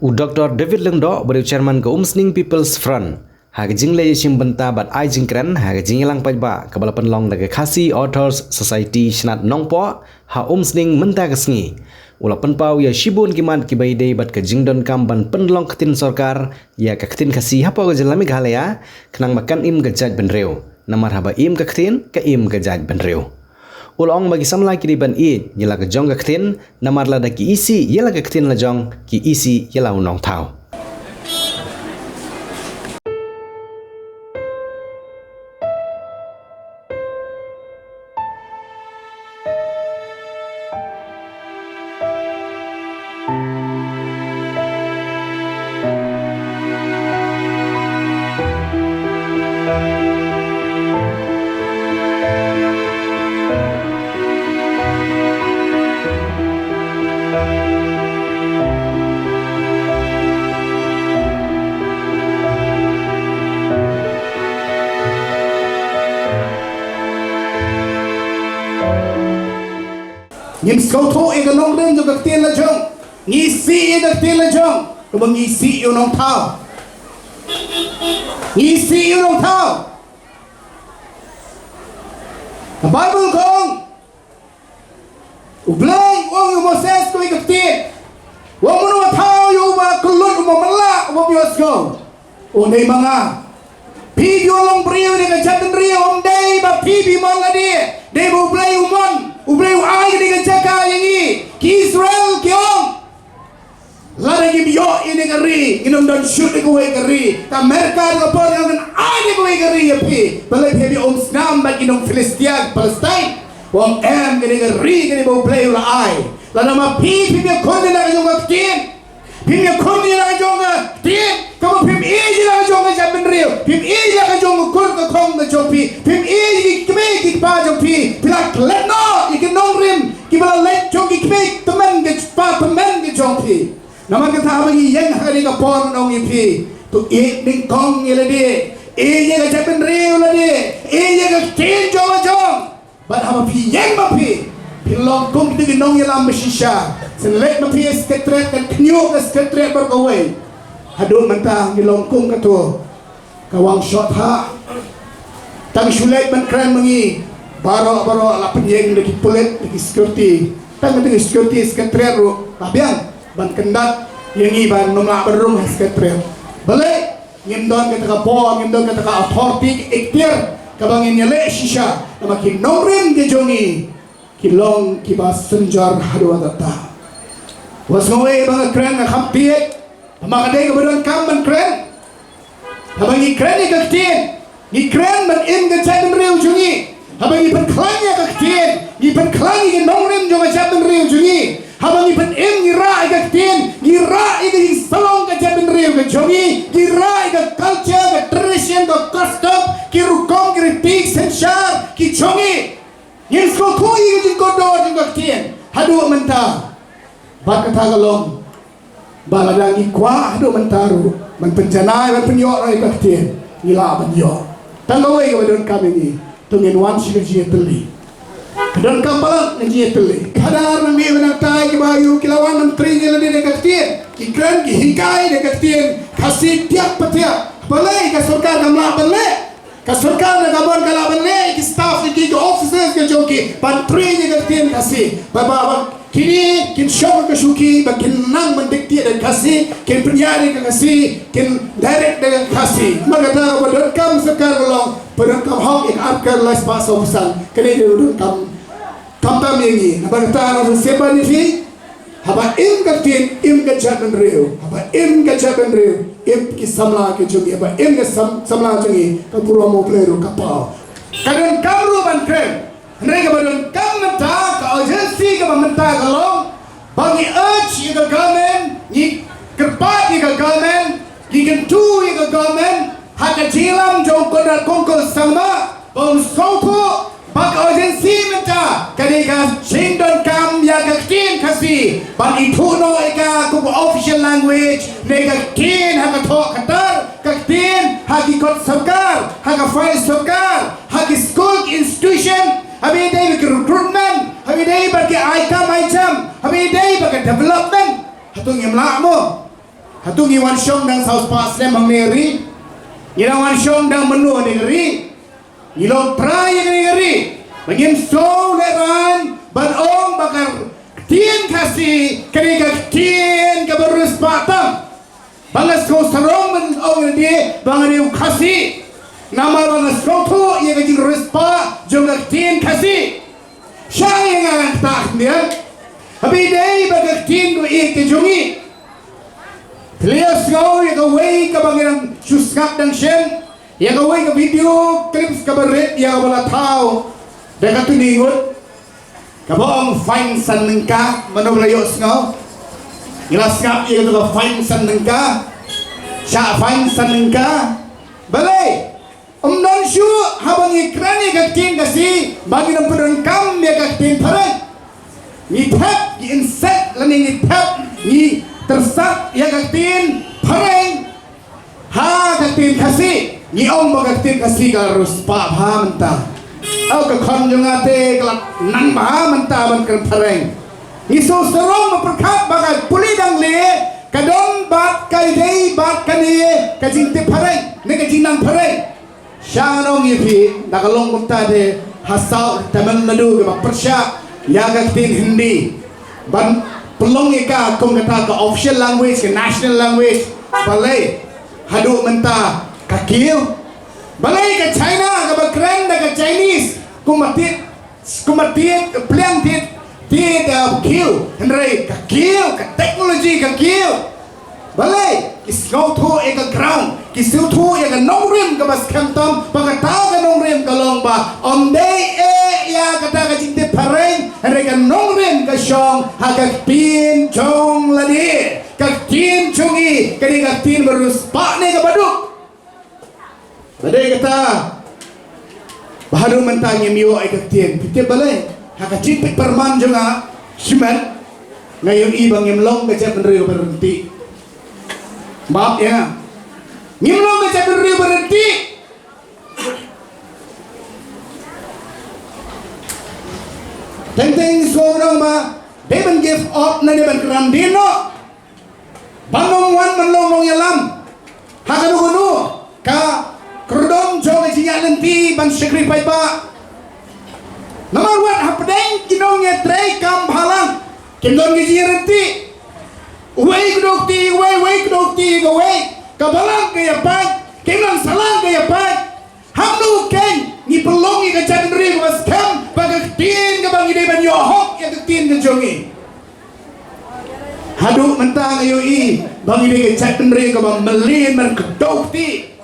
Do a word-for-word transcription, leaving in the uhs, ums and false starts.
U Doktor David Lyngdoh, uba dei u Chairman ka Umsning People's Front, ha ka jingleit ïashim bynta bad ai jingkren ha ka jingïalang paidbah kaba la pynlong da ka Khasi Authors Society Shnat Nongpoh ha Umsning mynta ka sngi, u la pynpaw ïa shibun ki mat kiba ïadei bad ka jingdonkam ban pynlong ktien sorkar ïa ka ktien Khasi hapoh ka jylla Meghalaya, khnang ba kan im ka jaitbynriew. Namar haba im ka ktien, ka im ka jaitbynriew. U la ong ba ki samla ki dei ban ïeit ïa la ka jong ka ktien, namar lada ki isih ïa la ka ktien la jong, ki isih ïa la u nongthaw. Ngim sngewthuh ïa ka nongrim jong ka ktien la jong. Ngi isih ïa ka ktien la jong. Kaba ngi isih ïa u nongthaw. Ngi isih ïa u nongthaw. Ka Baibl ka ong, U Blei u ong ïa u Moses kawei ka ktien. U ong, mano ba thaw ïa uba kyllut, uba matlah, uba ïohsngew? U ong, dei ma nga. Phi, phi wan long briew ïa ka jaitbynriew, ym dei ba phi phi mon lade. Dei ba U Blei u mon, U Blei u ai kane ka jaka ïa ngi. Ki Israel ki ong, lada ngim ïoh ïa kane ka ri, ngin ym don shuh ïa kawei ka ri. Ka Amerika, ka por, ngin ai ïa kawei ka ri ïa phi. Balei phi ïa um snam bad ki nong Philistia, Palestine? U ong, em, kane ka ri, kane ba U Blei u la ai. Lada ma phi phim ïakhun ïa la ka jong ka ktien, phim ïakhun ïa la ka jong ka ktien, kaba phim ïeit ïa la ka jong ka jaitbynriew, phim ïeit ïa la ka jong ka kur ka khong ka jong phi, phim ïeit ïa ki kmie ki kpa jong phi, phi la klet noh ïa ki nongrim kiba la leit jong ki kmie tymmen ki kpa tymmen ki jong phi. Namar kata haba ngi ïeng ha kane ka por, ngan ong ïa phi, to ïeit nyngkong ïa lade, ïeit ïa ka jaitbynriew lade, ïeit ïa ka ktien jong la jong. Bad haba phi ïeng ma phi, phi long kum kito ki nongïalam ba shisha. Shen leit ma phi ha Secretariat, kan khñiuh ka Secretariat bad kawei. Haduh mynta ngi long kum kato ka wang shot ha. Tang shu leit ban kren ma ngi, baroh baroh la pynïeng da ki pulit, da ki security. Tang da ki security Secretariat ruh la biang ban kyndat ïa ngi ban ym lah ban rung ha Secretariat. Balei? Ngim don kata ka bor, ngim don kata ka authority, ka ikhtiar kaba ngin ïaleh shisha. Namar ki nongrim ki jong ngi ki long kiba synjor haduh katta. Wat sngew ei ba nga kren nga kham tied. Namar ka dei kaba donkam ban kren. Haba ngi kren ïa ka ktien, ngi kren ban im ka jaitbynriew jong ngi. Haba ngi pynkhlaiñ ïa ka ktien, ngi pynkhlaiñ ïa ki nongrim jong ka jaitbynriew jong ngi. Haba ngi pynim, ngi rah ïa ka ktien, ngi rah ïa ka jingshlong ka jaitbynriew ka jong ngi, ngi rah ïa ka culture, ka tradition, ka custom, ki rukom, ki riti, ki synshar ki jong ngi. Ngin sngewthuh ïa ka jingkordor jong ka ktien haduh mynta. Bad kata ka long ba lada ngi kwah haduh mynta ruh ban pynjanai, ban pynïoh ruh ïa ka ktien, ngi lah ban ïoh. Tang kawei kaba donkam ïa ngi, to ngin wan sha ka jingïatylli. Ka donkam palat ka jingïatylli. Khadar nangne bad nangtai kiba ïoh ki la wan ban trei ïa lade da ka ktien, ki kren ki hikai da ka ktien Khasi tiak patiak. Balei ka sorkar kam lah ban leh? Ka sorkar na Gabon ka lah ban leh ki staff ki, ki officers ka jong ki ban trei ïa ka ktien Khasi. Ba, ba, ba kine kin shong ka shuki, ba kin nang ban dikti da Khasi, kin pynïaid da Khasi, kin direct da Khasi. Namar kata kaba donkam sorkar ka long, ba donkam hok ïa ka Article lai spah sawphew san. Kane ka donkam khamtam ïa ngi. Namar kata nga sngewsih ban ïa phi. Haba im ka ktien, im ka jaitbynriew. Haba im ka jaitbynriew, im ki samla ki jong ngi. Haba im ka sam-, samla jong ngi, ka burom U Blei ruh ka paw. Ka donkam ruh ban kren. Hynrei kaba donkam mynta, ka urgency kaba mynta ka long ba ngi urge ïa ka government, ngi kyrpad ïa ka government, ngi kyntu ïa ka government ha ka jingïalam jong u Conrad Kongkul Sangma ba un sngewthuh ba ka urgency mynta ka dei ka jingdonkam ïa ka ktien Khasi ban ithuh noh ïa ka kum ka official language, ne ka ktien ha ka thoh ka tar, ka ktien ha ki kot sorkar, ha ka file sorkar, ha ki skul, ki institution, haba ïadei bad ki recruitment, haba ïadei bad ki ai kam ai jam, haba ïadei bad ka development. Hato ngim lah mo? Hato ngi wan shong dang saw spah snem hangne ka ri? Ngi dang wan shong dang mynno hangne ka ri? Ngi long trai ïa kane ka ri ba ngin sngewlehrain ban ong ba ka ktien Khasi ka dei ka ktien kaba riewspah tam. Ba nga sngewsarong ban ong ïa lade ba nga dei u Khasi. Namar ba nga sngewthuh ïa ka jingriewspah jong ka ktien Khasi. Sha ïa nga ngan ktah khyndiat. Haba ïadei bad ka ktien ba ïeit ka jong ngi, phi la ïohsngew ïa kawei kaba ngi dang shu sngap dang shen, ïa kawei ka video clips kaba rit ïa kaba la thaw da ka Tony Ngut, kaba ong fine san tyngka. Mano ba la ïohsngew? Ngi la sngap ïa kata ka fine san tyngka. Shah fine san tyngka. Balei? Ym don shuh haba ngi kren ïa ka ktien Khasi ba ngin ym pyndonkam ïa ka ktien phareng. Ngi thep, ngi insist lane ngi thep, ngi tyrsat ïa ka ktien phareng ha ka ktien Khasi. Ngi ong ba ka ktien Khasi ka la riewspah bha mynta. Ïa ka khon jong nga te ka la nang bha mynta ban kren phareng. Ngi sngewsarong ba pyrkhat ba ka pule dang lieh ka don bad ka ïadei bad kane ka jingtip phareng ne ka jingnang phareng. Sha ngi ong ïa phi, da ka long kumta te ha South Tamil Nadu kiba pyrshah ïa ka ktien Hindi ban pynlong ïa ka kum kata ka official language, ka national language. Balei haduh mynta ka kiew? Balei ka China kaba kren da ka Chinese kumba tied, kumba tied, pliang tied, tied, uh, kiew? Hynrei ka kiew, ka technology ka kiew. Balei? Ki sngewthuh ïa ka ground, ki sngewthuh ïa ka nongrim kaba skhem tam, ba kata ka nongrim ka long ba ym dei eh ïa kata ka jingtip phareng, hynrei ka nongrim ka shong ha ka ktien jong lade, ka ktien jong ngi, ka dei ka ktien ba riewspah ne kaba duk. Ba dei kata ba haduh mynta ngim ïoh ïa ka ktien. Phi tip balei? Ha ka jingpeit pyrman jong nga shimet, nga ïohi ba ngim long ka jaitbynriew ba ryntih. Map ïa nga. Ngim long ka jaitbynriew ba ryntih. Teng teng sngewbha ba dei ban give up ne dei ban kren dien noh. Ban ym wan ban long nongïalam ha kano kano ka kyrdom jong ka jingïaid lynti ban shakri paidbah. Namar wat hapdeng ki nongïatreilang bhalang kim don ka jingïaryntih. Uwei kdew kti uwei, uwei kdew kti kawei. Ka balang ka ïapait, ka imlang sahlang ka ïapait. Hangno keiñ ngi pynlong ïa ka jaitbynriew kaba skhem ba ka ktien kaba ngi dei ban ïoh hok ïa ka ktien ka jong ngi? Haduh mynta nga ïohi ba ngi dei ka jaitbynriew kaba mlien ban kdew kti.